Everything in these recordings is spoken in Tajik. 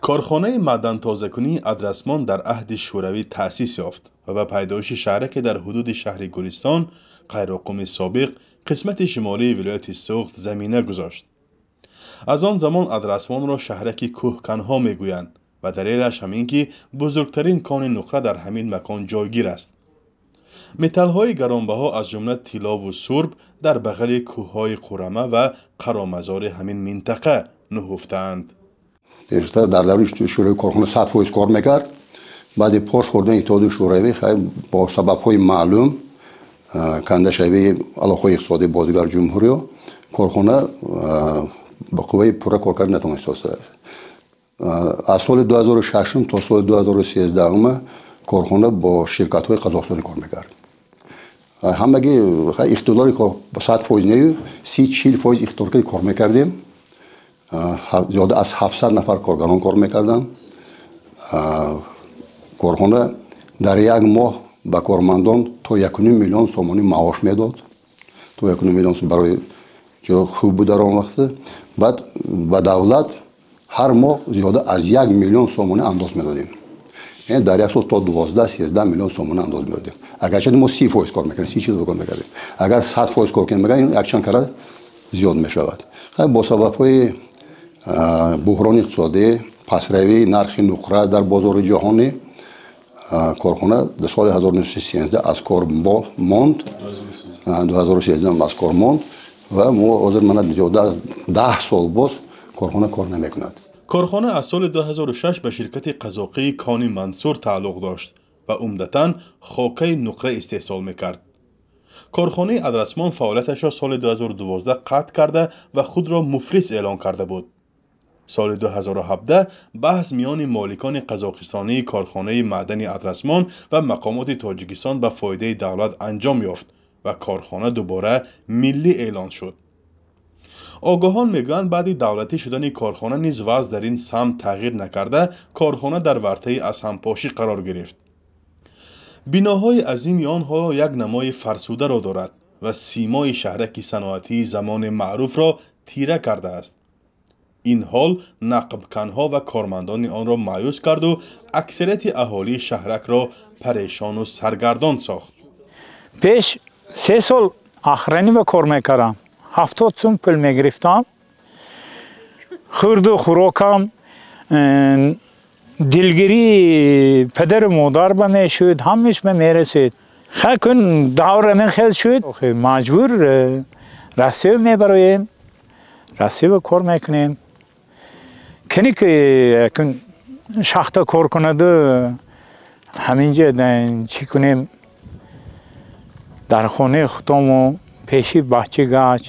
Корхонаи маъдантозакунии Адрасмон дар аҳди Шӯравӣ таъсис ёфт ва ба пайдоиши шаҳраке дар ҳудуди шаҳри Гулистон, Қайроққуми собиқ, қисмати шимолии вилояти Суғд замина гузошт. Аз он замон Адрасмонро шаҳраки кӯҳканҳо мегӯянд ва далелаш ҳамин ки бузургтарин кони нуқра дар ҳамин макон ҷойгир аст. Металлҳои гаронбаҳо, аз ҷумла тиллову сурб, дар бағали кӯҳҳои Қурама ва Қаромазори ҳамин минтақа нуҳуфтаанд. Пештар дар даври Шӯравӣ корхона 100% кор мекард. Баъди пош хӯрдани Иттиҳоди Шӯравӣ, бо сабабҳои маълум, кандашавии алоқаҳои иқтисодӣ бо дигар ҷумҳуриҳо, корхона ба қувваи пурра кор карда натавонист. Аз соли 2006 то соли 2013 корхона бо ширкатҳои қазоқистонӣ кор мекард. Ҳамагӣ иқтидори 100% нею, 30-40% иқтидоркарди кор мекардем. Зиёда аз 700 нафар коргарон кор мекарданд. Корхона дар як моҳ ба кормандон то 1,5 миллион сомонӣ маош медод. То 1,5 миллион барои ҷо хуб буд дар он вақт. Баъд ба давлат ҳар моҳ зиёда аз 1 миллион сомонӣ андоз медодем. Яъне дар як сол то 12-13 миллион сомонӣ андоз медодем. Агарчи мо 30% кор мекардем, 30-40 кор мекардем. Агар 100% кор кунем, мегӯянд, якчанд карат зиёд мешавад. Бо сабабҳои буҳрони иқтисодӣ, пастравии нархи нуқра дар бозори ҷаҳонӣ, корхона дар соли 1913 аз кор монд, 2013 аз кор монд ва мо ҳозир мана зиёда аз 10 сол боз корхона кор намекунад. Корхона аз соли 2006 ба ширкати қазоқии Кони Мансур тааллуқ дошт ва умдатан хокаи нуқра истеҳсол мекард. Корхонаи Адрасмон фаъолияташро соли 2012 қатъ карда ва худро муфлис эълон карда буд. Соли 2017 баҳс миёни моликони қазоқистонии корхонаи маъдани Адрасмон ва мақомоти Тоҷикистон ба фоидаи давлат анҷом ёфт ва корхона дубора миллӣ эълон шуд. Огоҳон мегӯянд, баъди давлатӣ шудани корхона низ вазъ дар ин самт тағйир накарда, корхона дар вартаи аз ҳампошӣ қарор гирифт. Биноҳои азими он ҳоло як намои фарсударо дорад ва симои шаҳраки саноатии замони маъруфро тира кардааст. Ин ҳол нақбканҳо ва кормандони онро маъюс карду аксарияти аҳолии шаҳракро парешону саргардон сохт. Пеш 3 сол охранӣ ба кор мекардам, 70 сум пул мегирифтам. Хӯрду хӯрокам, дилгирии падару модар ба мешуд, ҳамаш ба мерасид. Хай, кун давра хел шуд, маҷбур Россия мебароем, Россия кор мекунем. Кани ки кун шахта кор кунаду ҳаминҷа чӣ кунем, дар хонаи худому пеши бача гач.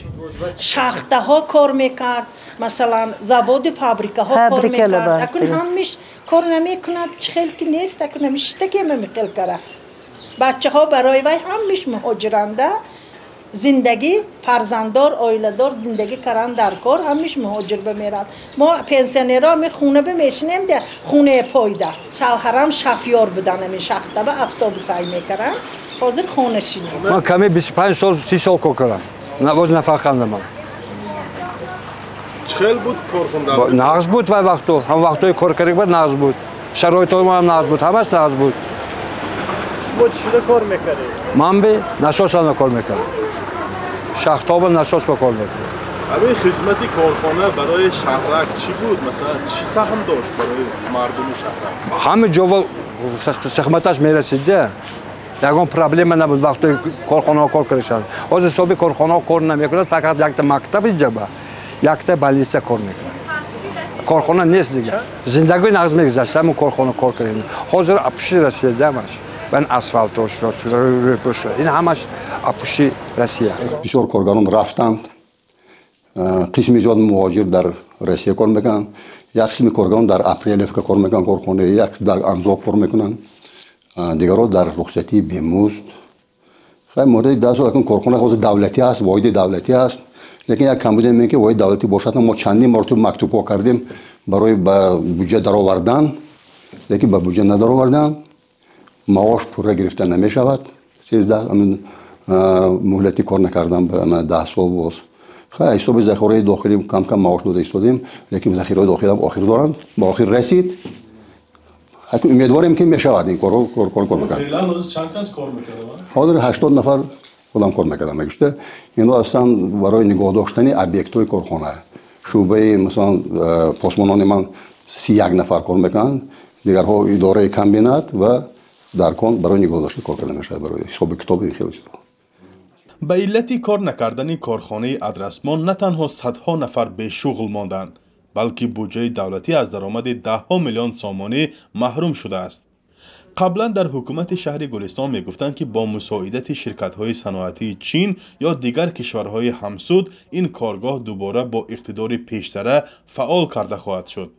Шахтаҳо кор мекард, масалан, заводу фабрикаҳо кор мекард. Акун ҳамиш кор намекунад, чӣ хел ки нест. Акун ҳамиштакема михел кара бачаҳо барои вай ҳамиш муҳоҷиранда зиндагӣ, фарзанддор, оиладор зиндагӣ каран дар кор, ҳамиш муҳоҷир бамерад. Мо пенсионерҳо ми хона бимешинем, де хонаи пойда. Шавҳарам шофёр будан, ҳамин шахта ба автобус ҳай мекаранд, ҳозир хонашинем. Ман ками 25 сол, 30 сол кор кардам, боз нафақанда ман. Чӣ хел буд корхона? Нағз буд вай вақту, ҳам вақтҳои кор карда буд, нағз буд, шароитҳои мо ҳам нағз буд, ҳамаш нағз буд. Шумо чӣ кор мекардед? Ман би насосана кор мекардам, шахтоба насос ба кор мекардам. Ҳамин хизмати корхона барои шаҳрак чӣ буд? Масалан, чӣ саҳм дошт барои мардуми шаҳрак? Ҳама ҷо хизматаш мерасид, ягон проблема набуд вақтои корхонаҳо кор кардашад. Ҳозир ҳисоби корхонаҳо кор намекунад, фақат якта мактаб иҷаба, якта больница кор мекунад, корхона нест дигар. Зиндагӣ нағз мегузашт, ҳамон корхона кор кардем. Ҳозир апушти Россия ҳамаш, бан асфалтош, рӯпӯш, ин ҳамаш апушти Россия. Бисёр коргарон рафтанд, қисми зиёд муҳоҷир дар Россия кор мекунанд, як қисми коргарон дар Апрелевка кор мекунанд корхона, як дар Анзоб кор мекунанд, дигарро дар рухсатии бемузд. Хай, муддати 10 сол акун корхона ҳозир давлатӣ аст, воҳиди давлатӣ аст, лекин як камбуде мебинем, ки воҳиди давлатӣ бошад, мо чандин маротиба мактубҳо кардем барои ба буҷа даровардан, лекин ба буҷа надаровардан. Маош пурра гирифта намешавад. 13 муҳлати кор накардан 10 сол боз. Хай, ҳисоби захираҳои дохилӣ кам-кам маош дода истодем, лекин захираҳои дохилӣ ҳам охир доранд, ба охир расид. Ҳатто умедворем, ки мешавад ин корро кор мекард. Феълан ҳозир чанд кас кор мекардам? Ҳозир 80 нафар одам кор мекардам. Мегушта инҳо ҳастанд барои нигоҳ доштани объектҳои корхона. Шӯъбаи, масалан, посбонони ман 31 нафар кор мекунанд, дигарҳо идораи комбинат ва дар кон барои нигоҳ доштани кор карда мешавад, барои ҳисоби китоби ин хеле чизҳо. Ба иллати кор накардани корхонаи Адрасмон на танҳо садҳо нафар бешуғл монданд, балки буҷаи давлатӣ аз даромади даҳҳо миллион сомонӣ маҳрум шудааст. Қаблан дар ҳукумати шаҳри Гулистон мегуфтанд, ки бо мусоидати ширкатҳои саноатии Чин ё дигар кишварҳои ҳамсуд ин коргоҳ дубора бо иқтидори пештара фаъол карда хоҳад шуд.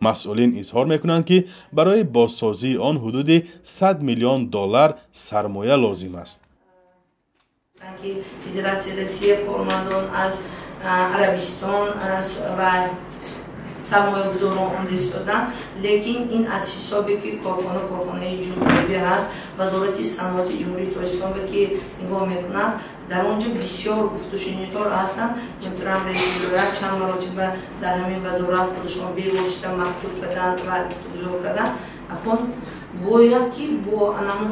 Масъулин изҳор мекунанд, ки барои бозсозии он ҳудуди 100 миллион доллар сармоя лозим аст. Ки Федератсияи Россия кормандон аз Арабистон ва сармоягузорон омада истоданд, лекин ин аз ҳисобе ки корхона корхонаи ҷумҳуриявӣ ҳаст, Вазорати саноати Ҷумҳурии Тоҷикистон ки нигоҳ мекунад, дар он ҷо бисёр гуфтушунидҳо ҳастанд. Муҳтарам раиси вилоят чанд маротиба дар ҳамин вазорат худашон бевосита мактуб карданд ва гуфтугузор карданд. Акун бояд ки бо анамун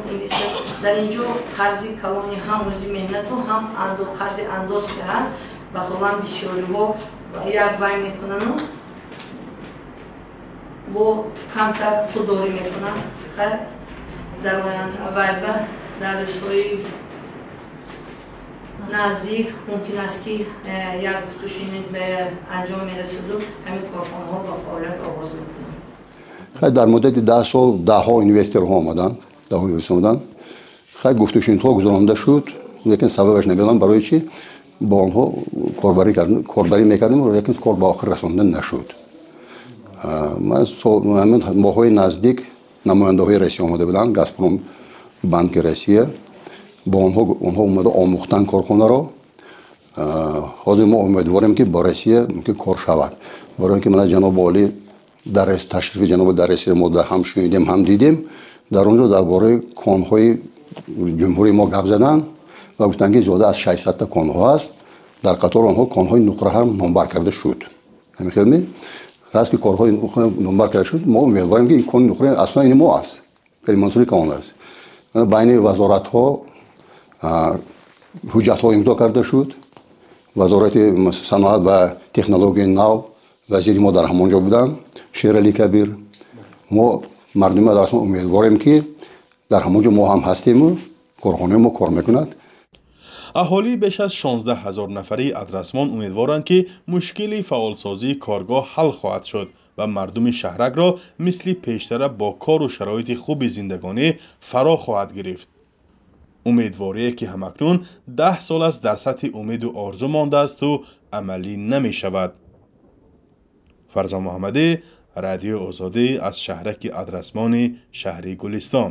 дар ин ҷо қарзи калони ҳам музди меҳнату ҳам қарзи андоз ки ҳаст, ба холам бисёриҳо як вай мекунану бо камтар худдорӣ мекунанд. Дар вайба дар рӯзҳои наздик мумкин аст, ки як гуфтушунид ба анҷом мерасаду ҳамин корхонаҳо ба фаъолият оғоз мекунанд. Хай, дар муддати 10 сол даҳҳо инвесторҳо омаданд, даҳҳо инвестор омаданд. Хай, гуфтушунидҳо гузаронда шуд, лекин сабабаш намедонам, барои чӣ бо онҳо корбарӣ мекардем, лекин кор ба охир расонда нашуд. Ман моҳҳои наздик намояндаҳои Россия омада буданд, Газпром банки Россия, бо онҳо омада омӯхтан корхонаро. Ҳозир мо умедворем, ки бо Россия мумкин кор шавад, барои ин ки мана ҷаноби олӣ дар ташрифи ҷаноби дар Россия мо ҳам шунидем, ҳам дидем, дар он ҷо дар бораи конҳои ҷумҳурии мо гап заданд ва гуфтанд, ки зиёда аз 600-та конҳо ҳаст, дар қатори онҳо конҳои нуқра ҳам номбар карда шуд. Ҳамин хел раст ки корҳои номбар карда шуд. Мо умедворем, ки ин кони нуқра аслан ини мо аст, Мансури калон аст. Байни вазоратҳо ҳуҷҷатҳо имзо карда шуд. Вазорати саноат ва технологияи нав, вазири мо дар ҳамон ҷо буданд, Шерали Кабир. Мо мардуми Адрасмон умедворем, ки дар ҳамон ҷо мо ҳам ҳастему корхонаи мо кор мекунад. Аҳолии беш аз 16 ҳазор нафарии Адрасмон умедворанд, ки мушкили фаъолсозии коргоҳ ҳал хоҳад шуд ва мардуми шаҳракро мисли пештара бо кору шароити хуби зиндагонӣ фаро хоҳад гирифт. Умедворие, ки ҳамакнун 10 сол аст дар сатҳи умеду орзу мондаасту амалӣ намешавад. Фарзон Муҳаммадӣ, Радиои Озодӣ, аз шаҳраки Адрасмони шаҳри Гулистон.